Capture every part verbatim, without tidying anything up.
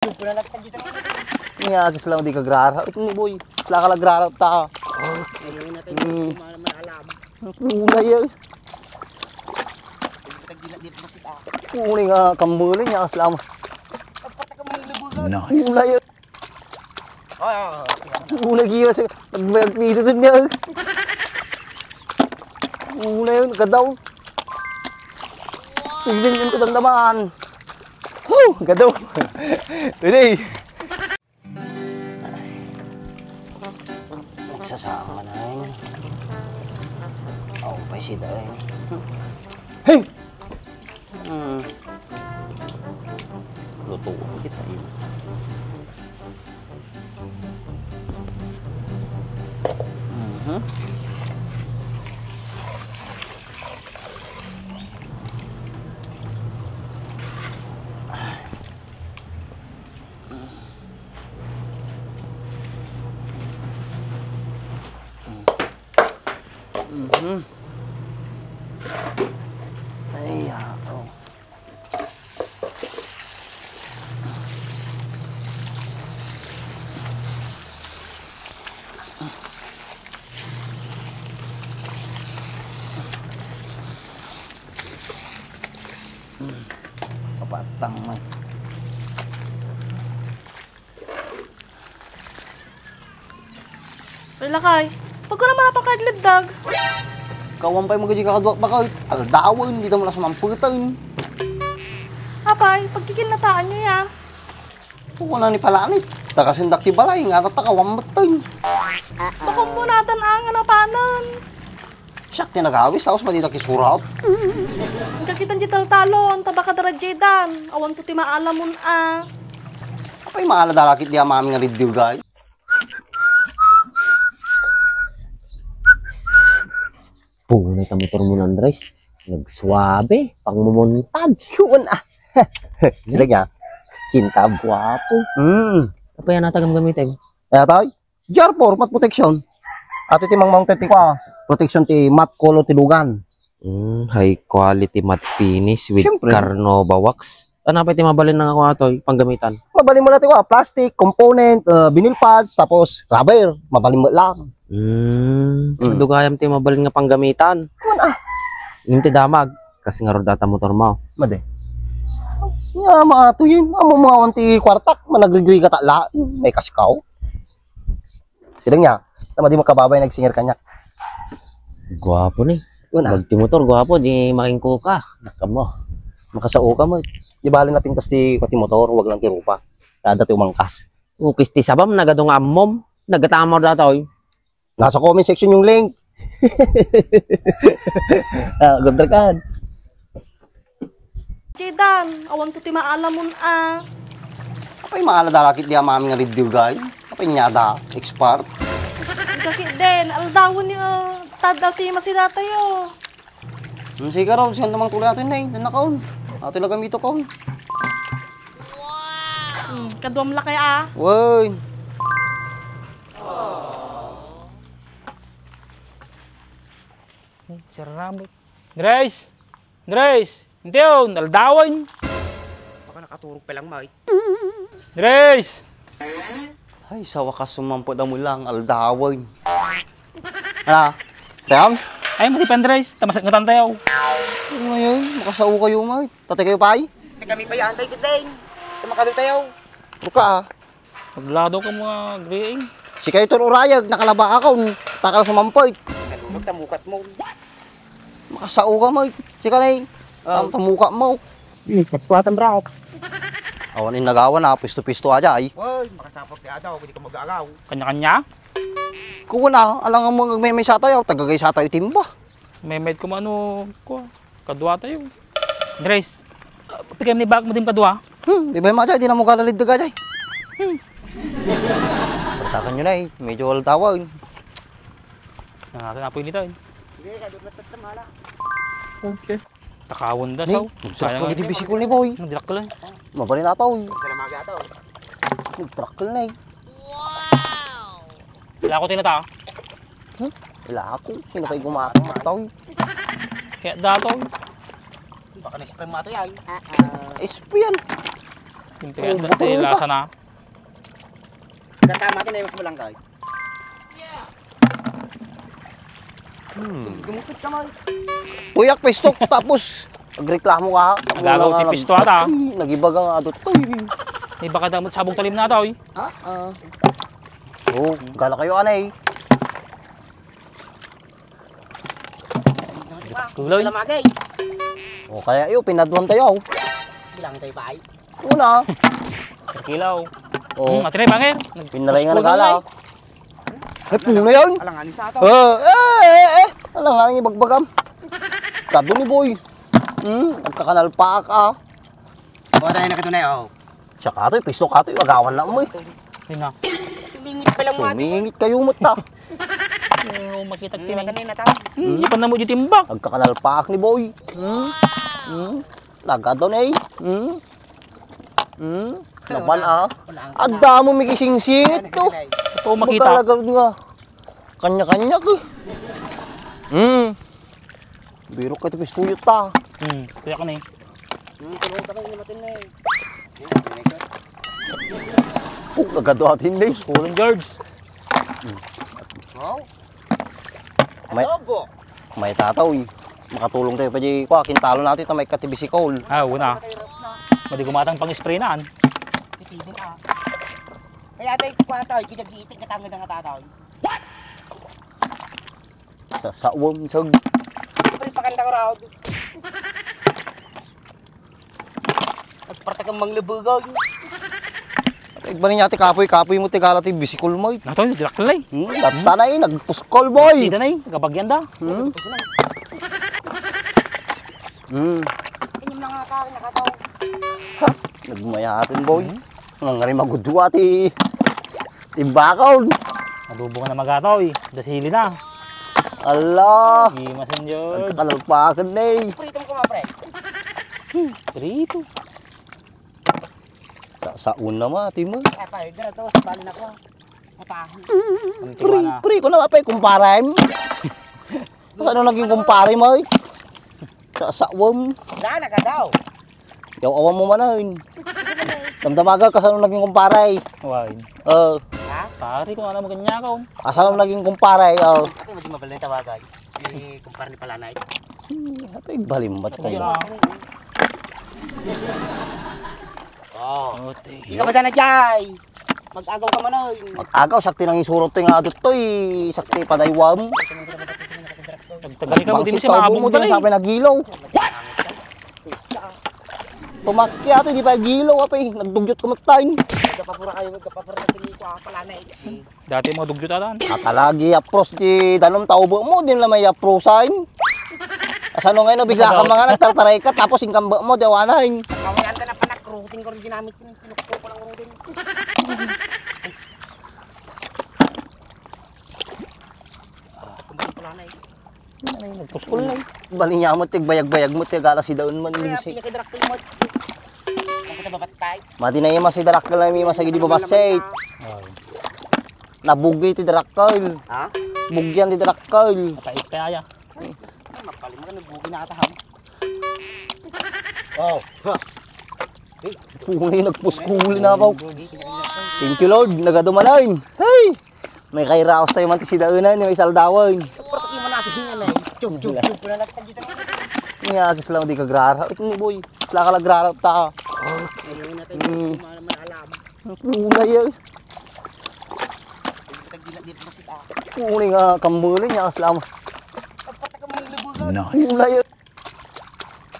Wala na kita dito. Nga, agis lang di ka grara. Ito ni boy. Sila ka lang grara ta. Ayun natin. Hmm. Kumana man alam. Kulay yan. Tagdila dito masita. Kulay nga kamulay niya, agis lang. Nice. Kulay yan. Ay, ay, ay. Kulay giya sa nagmayat pito din niya. Kulay yan, kadaw. Tignan yung katanda man. Woo! Gado! Today! Nagsasama na yun. Ako pa si Day. Hey! Hmm. Luto kita yun. Mhm. Mhm. Ay, ako. Kapatang man. Ay, lakay. Pagkuna man apay ka agladdag? Kawan pay magadi kakaduak bakay. Aldawen, di ta mo na sumampeten. Apay, pagkikilnataan niyo ya? Wala ni palanit. Taga sindak ti balay, nga tatta kawan metten. Bakammo natan a nga napanan. Siak ti nagawis, tapos madita kisurat. Kakitan di taltalon, tabaka darajay dan. Awan to ti maalamon a. Apay maala dalakit di amami nga riddugay. Punay ta motor mo, Andres. Nagsuabe, pangmumontag. Yun ah. Sila niya. Kintab. Guwapo. Mm. Apay yan ata gamgamitin? Kaya tayo, G R four, mat protection. Ato ti mangmangted ti kwa, protection ti mat color ti dugan. Mm, high quality matte finish with Siyempre. Carnauba wax. Ano pa iti mabalin nga ako atoy, panggamitan? Mabalin mo lang ti kwa, plastic, component, uh, vinyl pads, tapos rubber. Mabalin mo lang. Mm, Mm. Dugayam ti mabalin nga panggamitan. Kuman ah. Yung ti damag, kasi nga rodata motor mo. Made. Nga, mga tuyin. Amo mga awan ti kwartak, managrigriga ta la, may kaskaw. Sila niya, tama di makababay nagsinger kaniak. Guwapo ni. Una. Pag ti motor, guwapo, di makingkuka. Nakamo. Makasao ka mo. Di bali na pintas ti, ti motor, wag lang ti rupa. Kada ti umangkas. Ukis ti sabam, nagadu nga ammom. Nagkatama datoy. Nasa comment section yung link. Ah, gumdrakan. Jedan, awan to ti maalamon a. Apay maala dalakit di amami nga riddugay? Apay nyada, expert? Dakit den, aldawen ni, ah, tad-aw ti masidatayo. Hmm, sige raw, siyan namang tuloy atin na eh, nanakaon. Ato lang gamito kaon. Hmm, kaduam lakay a. Woy! Sir Rambo. Andres! Andres! Intiyon, aldawen! Baka nakaturog pa lang, Mike. Andres! Ay, sa wakas sumampot ang mulang aldawen. Ala, Tiyan? Ay, mati pa, Andres. Tamasat nga tantayaw. Ano ngayon? Makasao kayo, Mike. Tatay kayo, Pay? Kami pa yan, Tay Gudeng. Tumakalo tayo. Buka, ah. Maglado ka mga griing. Si kayo tur urayag, nakalaba ako, takal sa mampoy. Nalulog, tamukat mo. Makasao ka mo, si kanay. Oh. Tam-, tamuka mo. Hmm, pagkuwatan, bro. Awan in nagawa na, pisto-pisto aja, ay. Woy, makasapag kaya daw, hindi ka mag-aagaw. Kanya-kanya? Kuwan na, alangan mo, may, may satayo, tagagay satayo timba. May, may kumano, kuwa. Kadua tayo. Andres, ah, pigay ni bag mo din kadua? Hmm, di ba yung mga di na mo kalalid ka, Jay? Hmm. Pagtakan nyo na eh, medyo altawa eh. Nangakan apoy nito eh. Hindi, kadua na tatamala. Okay. Takawon da, Hey, saw. Sayang truck lagi ang di bisikul ni Boy. Nagdrakkel eh. Mabali na tao eh. Basta na mga tao. Nagdrakkel na eh. Wala ko tinata. Hmm? Wala ako. Sino kayo gumawa ng tao eh? Kaya dato. Baka na-spray mo ito yan. Spray yan. Siyempre, ang lasa na. Gata, mati na yung mas malangkay. Hmm. Gumupit ka, Mike. Tuyak, pisto, tapos nagreklamo ka. Nagagaw ti pisto ata. Ay, nagibaga nga adto, eh. Di ba kada mo sabog talim na ata, eh? Ah, ah. Oo, gala kayo, anay. Tuloy. Wala magay. O, kaya iyo, pinaduan tayo, oh. Bilang tayo pa ay. Una. Per kilo. Oo. Hmm, ati na yung bangir. Pinaray nga nagala. Ay, puno yan. Alangan ni sa ato. Eh, eh, eh, eh. Alangan yung ibagbagam. Kado ni Boy. Hmm, nagkakanalpak, ah. O, tayo na katunay, oh. Siya katoy, pisto katoy, agawan na mo eh. Yun na. Sumingit pa lang mo. Sumingit kayo mo ta. Oo, makita Hmm, tinay. Mata na yun, ata. Hmm, di pa na mo di timbak. Agkakanalpak ni Boy. Hmm? Hmm? Lagad daw na eh. Hmm? Hmm? Naman ah. Wala ang Adda mo mikisingsingit to. Ito makita. Magalagad nga. Kanya-kanya ka. Hmm. Biro ka ito pistuyot ta. Hmm, kuya ka na eh. Hmm, tulong ka na, inumatin na eh. Puk, nagado atin na eh. School and George. Wow. May, Adobo. May tataw eh. Makatulong tayo pa di kwa, kintalo natin ito, may katibisikol. Ah, una. Madi gumatang pang spray naan. Itibin ah. Kaya tayo kwa tayo, kinagiitik katanggal ng katataw. Sa sawam, sag. Pre, pakanta ko raw. Nagpartak ang manglabugaw. Igbani niya ti kapoy, kapoy mo ti gala ti bisikol mo. Nato, dirakkel eh. Hmm, datta na eh, nagpuskol boy. Tida na eh, gabagyan da. Hmm. Hmm. Inyong mga kawin nakataw. Ha? Nagmayatin boy. Hmm. Nga ngari magudua ti timbakon. Adobo nga na magataw eh. Dasili na. Allah. Di masenyor. Nagkakalpakan na eh. Prito mo kuma, pre. Prito. Sa, sa una ma, ti mo. Ay, pa, eh, ganito, sa bali na ko. Matahi. Pre, pre, ko na pa, eh, kumpare mo. Saan naging kumpare mo eh? Sa, sa uwam. Wala na ka daw. Yaw, awan mo man, ay. Damdamaga, kasano naging kumpare? Why? Oh. Ha? Pare, kung ano, maganya ka, oh. Kasano naging kumpare? Oh. Ate, maging mabalin tawagan. Si kumpare ni Palanay. Hmm, ate, balimbat kayo. Oh. Ote. Di ka ba na, Jay? Mag-agaw ka man, oy. Mag-agaw, sakti nang isurot to nga adot to, eh. Sakti padaywam. Nagtagal ka mo, di mo siya maabong mo din, eh. Sapay nagilaw. Tumakya to, di pa gilaw, apay. Nagdugyot ka matain. Nagkapapura kayo, nagkapapura kayo dito, ah, pala na, eh. Dati mo dugyot atan. Atalagi, apros di danom, taubo mo, din lang may aprosain. Asano ngayon, no, bigla ka mga nagtartaray ka, tapos ingkamba mo, di awanay. Kami anta na panak, routing ko rin ginamit ko. Pinukpo ko lang rin din. Ah, kumbang pala na eh. Ay, nagpuskol na eh. Bali niya mo, tigbayag-bayag mo, tigala si daon man, Kaya minsan. Pinakidrak ko mo. Ang kita babatay. Mati na yung masidarakkel na may masagidi babasit. Oh. Nabugi ti darakkel. Ha? Bugyan ti darakkel. Matait kaya ya. Ay, mapalim ka, nagbugi na ata, ha? Oh. Pungay, nagpuskuli na ako. Thank you, Lord. Nagadumanan. Hey! May kairaos tayo man ti sidaenan, may saldawan. Parang yung manapis niya na eh. Chug, chug, chug. Wala na kita dito. Nga, agis lang di kagrara. Ito ni boy. Sila ka lagrara ta. Ayun na tayo. Hmm. Malalam. Kulay yan. Tagila dito na sila. Kulay nga, kambulin niya, aslama. Pagpatak ang mga lubugan. Nice. Kulay yan.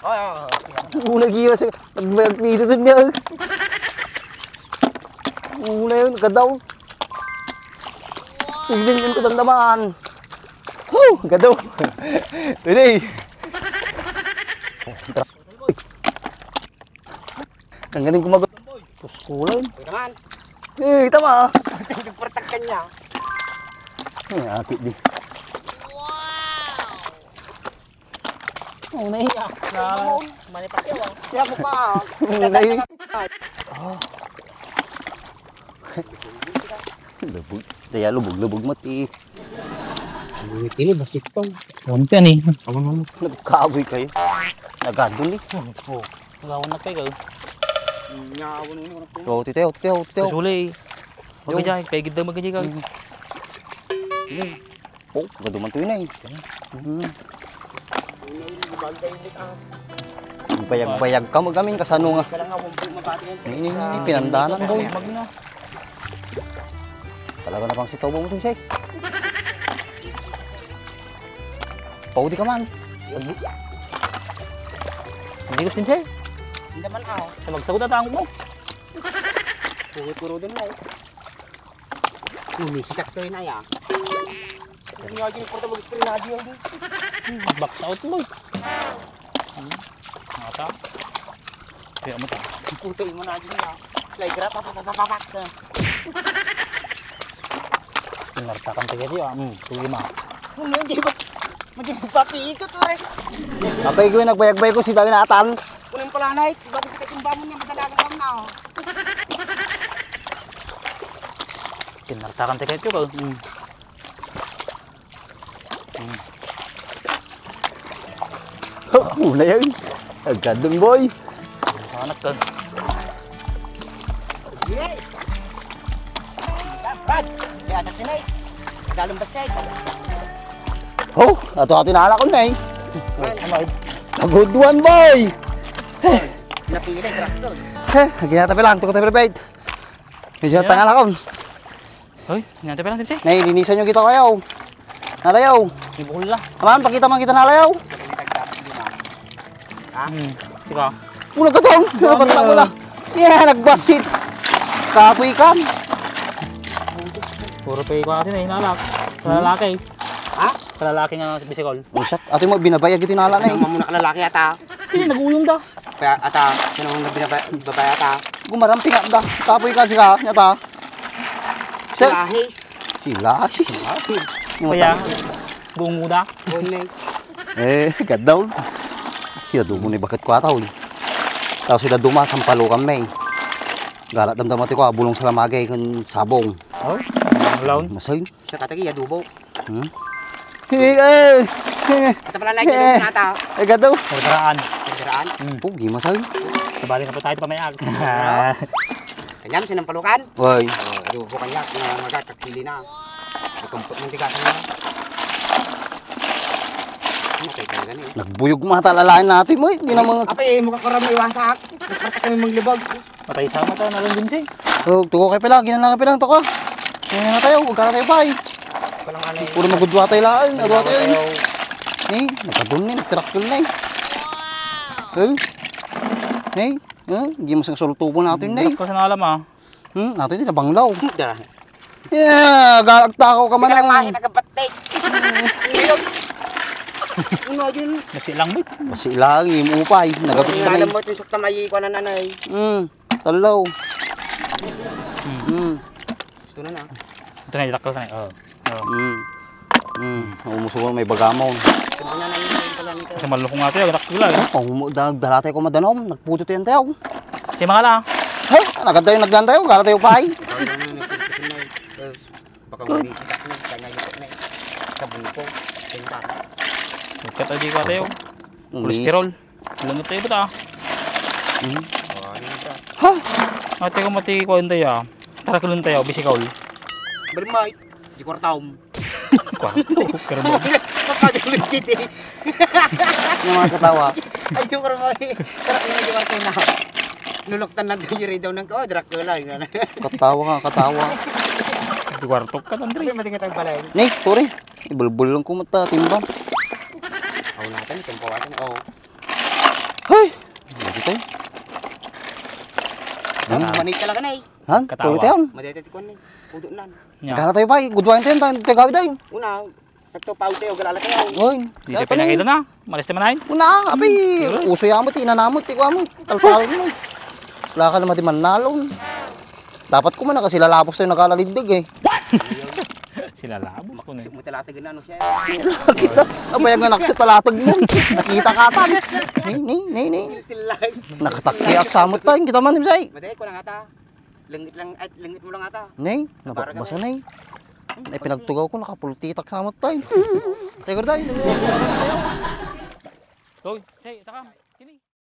Ay, ay, ay, ay. Una giya sa nagmayag pito dun niya. Una yun, kadaw. Tignan yung kadamdaman. Woo! Kadaw. Today. Ang galing kumagot. Puskulan. Ito naman. Eh, tama. Nagpartak ka niya. Ay, akit di. Oh, naiya. Na, manipat yaw, ah. Siya mo pa, ah. Naiya. Ah. Lubog. Kaya lubog, lubog mo, ti. Ang tini, basik to. Awan ka ni. Awan, awan. Nagkaaway kayo. Nagadun, eh. Ano po? Gawan na kayo. Nyawan mo na. O, titayo, titayo, titayo. Kusuli. Yo. Magajay, pegid daw magajay ka. Mm. Mm. Oh, gaduman to yun eh. Mm. Bayag-bayag ka, magamin, kasano nga? Isa lang nga, wag po mabati yan. Ini, ini, ini, pinandanan, boy. Magna. Talaga na pang si Tobo mo dun, Shay. Paudi ka man. Hindi ko sinsay. Hindi man ako. Sa magsagot at ang mo. Puro-puro din mo. Umisikat kayo na ya. Hindi nga din porta mag-screen radio yun. Box out mo. Mata. Kaya mo ta. Puto mo na din ya. Like rap, pa, pa, pa, pa, pa. Pinartakan tayo dito, ah. Hmm, tuloy ma. Ano, hindi ba? Madi magpapito to, eh. Apay ko yung nagbayag-bayag ko si Dawi Natan. Kunin pala na, eh. Bakit sa katimba mo niya, madalagan ka na, oh. Pinartakan tayo dito, ah. Hmm. Hmm. Oh, muna yan. Agad dun, boy. Anak ka. Brad, kaya anak sinay. Dalong basay. Oh, ato ato na alakon na eh. A good one, boy. Napili, crack doon. He, ginata pa lang, tukot pa lang. Medyo tangal akon. Hoy, niyante pa lang, Tipsy. Nay, linisan nyo kita kayo. Nalayaw. Ibukol na. Aman, pakita man kita nalayaw. Hmm, sika. Ulag ka doon. Dapat lang wala. Yeah, nagbasit. Kapoy ka. Puro pa ikaw atin eh, hinalak. Sa lalaki. Ha? Sa lalaki nga bisikol. Usak, ato mo binabayag ito hinala na eh. Ang mamuna ka lalaki ata. Hindi, nag-uyong da. Kaya ata, sino ang binaba-, babae ata? Gumarampi nga da. Kapoy ka, sika, nyata. Sir. Lahis. Si Lahis. Lahis. Kaya, buong muda. Bonne. Eh, gadaw. Siya, dumo ni bakit ko ataw, eh. Tapos sila duma, sampalo kami. Galat damdam ati ko, ah, bulong sa lamagay, kun sabong. Oh, ang laon. Masay. Siya katagi, adobo. Hmm? Eh, eh, eh. Ata pala, like, eh, nata. Eh, gadaw. Perderaan. Perderaan? Hmm. Pugi, masay. Sabali na po tayo pamayag. Kanya, sinampalukan? Way. Oh, adobo kanya, na magat, kakili na. Itumpok ng tigas na. Ano kayo talaga na eh? Nagbuyog mata, lalain natin mo eh. Di na mga Apay, eh, mukha ko rin maiwasak. Nagpartak kami maglibag. Matay sa mata na lang din siya. Oh, tuko kay pala, ginana kay pala, tuko. Kaya na tayo, huwag ka na tayo pa eh. Walang ano eh. Puro magudwa tayo lang, agwa tayo eh. Tayo. Eh, nagkadun na eh, nagtirakil na eh. Eh? Eh? Eh? Di mas kasultubo natin na eh. Bilang ka sa alam ah. Hmm, natin din nabanglaw. Da. Yeah, agtakaw ka man. Hindi ka lang ang makina ka batik. Ngayon. Ano yun? Nasilang mo. Masilang, yung upay. Nagapit na. Alam mo, ito yung sukta may ikuan na nanay. Hmm. Talaw. Hmm. Gusto na na. Ito na, ilak ko sa na. Oh. Oh. Hmm. Hmm. Umusugan may bagamon. Ito na na yung pala nito. Kasi malukong nga tayo, anak ko lang. Oh, pang umu-, da-, dala tayo ko madanom. Nagputo tayo tayo. Kaya mga lang. Hey, naganda yung nagdaan tayo. Gara tayo pa eh. Baka mamisita ko. Kaya nga yung na eh. Sa buko. Pinta. Nagkataw di ko tayo. Umis. Cholesterol. Langot tayo ba ta? Hmm. Ha? Ate ko mati ko tayo ah. Tara kulong tayo, bisikol. Bermay. Di kwartaom. Kwarto, pero mo. Kapag legit eh. Yung mga katawa. Ay, yung kwartaom eh. Tara kulong di kwartaom na. Luluktan na tayo rin daw ng kawa, Dracula. Yun na. Katawa ka, katawa. Di kwarto ka, Andre. Ay, matingat ang balay. Ni, sorry. Ibulbul lang kumata, timbang. Aw natin, itong kawasan. Oh. Hay! Dito tayo. Ano? Manay talaga na eh. Han? Katawa. Tuloy tayo. Madete ti kuan ni. Pudo nan. Nya. Gara tayo pa, eh. Gudwain tayo, tayo, tayo gawin tayo. Una, sakto pa tayo, galala tayo. Oy. Dito pinakita na. Malis tayo manay. Una, abi. Hmm. Uso ya mo, ti, inanamot, ti, kuan mo. Talpal mo. Wala ka naman di manalon. Dapat ko man, kasi lalapos tayo nagkalaligdig, eh. Sila labos ko na. Maksud mo talatag na ano siya. Kita, abayag nga naksit talatag mo. Nakita ka tan. Ni, ni, ni, ni. Tilay. Nakatakki ak samot tayo. Kita man, Timsay. Maday ko lang ata. Langit lang, ay, langit mo lang ata. Ni, nabakbasa na eh. Ay, pinagtugaw ko, nakapultitak samot tayo. Tayo, tayo. Hoy, say, takam.